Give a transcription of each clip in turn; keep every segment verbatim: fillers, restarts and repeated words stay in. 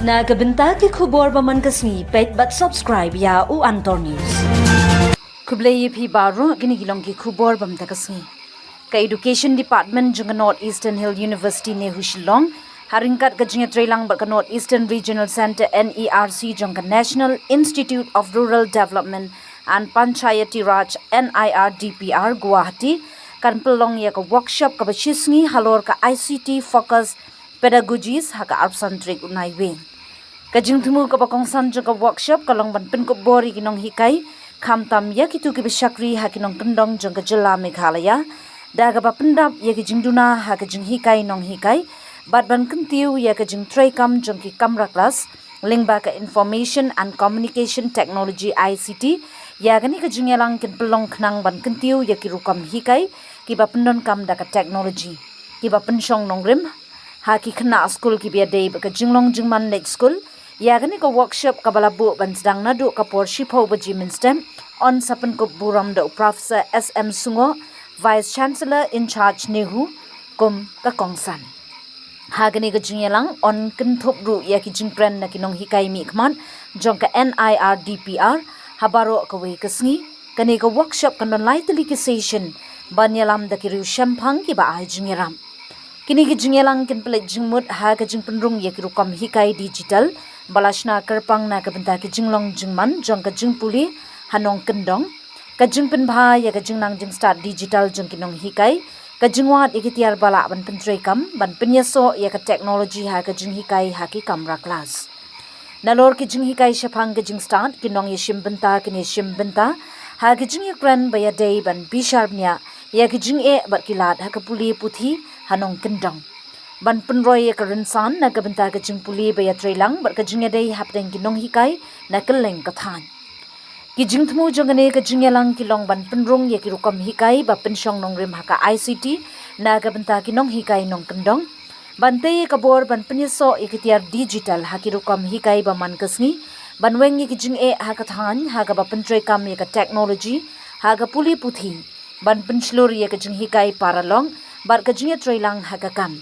Na ka bynta ki khubor ba man ka sngi, peit bad subscribe ïa u Antor News. Khublei ïa phi baroh, kine ki long ki khubor ba man ka sngi. Ka Education Department jong ka North Eastern Hill University NEHU Shillong, ha ryngkat ka jingïatreilang bad ka North Eastern Regional Centre NERC jong ka National Institute of Rural Development and Panchayati Raj NIRDPR Guwahati, kan pynlong ïa ka workshop kaba shisngi halor ka ICT Focus Pedagogies ha ka arphew san tarik u Naiwieng. Ka jingthmu kaba kongsan jong ka workshop ka long ban pynkup bor ïa ki nonghikai, khamtam ïa kito kiba shakri ha ki nongkyndong jong ka jylla Meghalaya, da kaba pyndap ïa ki jingduna ha ka jinghikai nonghikai, bad ban kyntiew ïa ka jingtreikam jong ki kamra klas lyngba ka Information and Communication Technology, ICT. Ïa kane ka jingïalang kin pynlong khnang ban kyntiew ïa ki rukom hikai kiba pyndonkam da ka technology, kiba pynshong nongrim ha ki khynnah skul kiba ïadei bad ka jinglong jingman leit skul. Ïa kane ka workshop kaba la buh ban sdang naduh ka por shiphew baje mynstep, yn sa pynkup burom da u Professor S M Sungoh, Vice Chancellor in charge NEHU, kum ka kongsan. Ha kane ka jingïalang yn kynthup ruh ïa ki jingkren na ki nonghikai mihkhmat jong ka NIRDPR ha baroh kawei ka sngi. Kane ka workshop kan don lai tylli ki session ban ïalam da ki riew shemphang kiba ai jingïarap. Kine ki jingïalang kin pynleit jingmut ha ka jingpynrung ïa ki rukom hikai digital ba la shna kyrpang na ka bynta ki jinglong jingman jong ka jingpule ha nongkyndong, ka jingpynbha ïa ka jingnang jingstad digital jong ki nonghikai, ka jingwad ïa ki tiar ba lah ban pyntreikam ban pynïasoh ïa ka technology ha ka jinghikai ha ki kamra klas. Nalor ki jinghikai shaphang ka jingstad, ki nongïashim bynta kin ïashim bynta ha ki jingïakren ba ïadei ban bishar bniah ïa ki jingeh bad ki lad ha ka pule puthi ha nongkyndong, ban pynroi ïa ka rynsan na ka bynta ka jingpule ba ïatreilang bad ka jingïadei hapdeng ki nonghikai na kylleng ka thaiñ. Ki jingthmu jong kane ka jingïalang ki long ban pynrung ïa ki rukom hikai ba pynshong nongrim ha ka ICT na ka bynta ki nonghikai nongkyndong, ban tei ïa ka bor ban pynïasoh ïa ki tiar digital ha ki rukom hikai ba man ka sngi, ban weng ïa ki jingeh ha ka thaiñ ha kaba pyntreikam ïa ka technology ha ka pule puthi, ban pynshlur ïa ka jinghikai paralok bad ka jingïatreilang ha ka kam.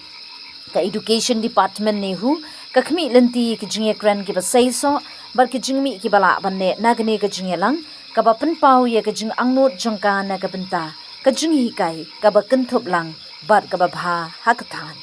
Ka Education Department NEHU ka khmih lynti ïa ki jingïakren kiba seisoh bad ki jingmih kiba lah ban leh na kane ka jingïalang, kaba pynpaw ïa ka jingangnud jong ka na ka bynta ka jinghikai kaba kynthup lang bad kaba bha ha ka thaiñ.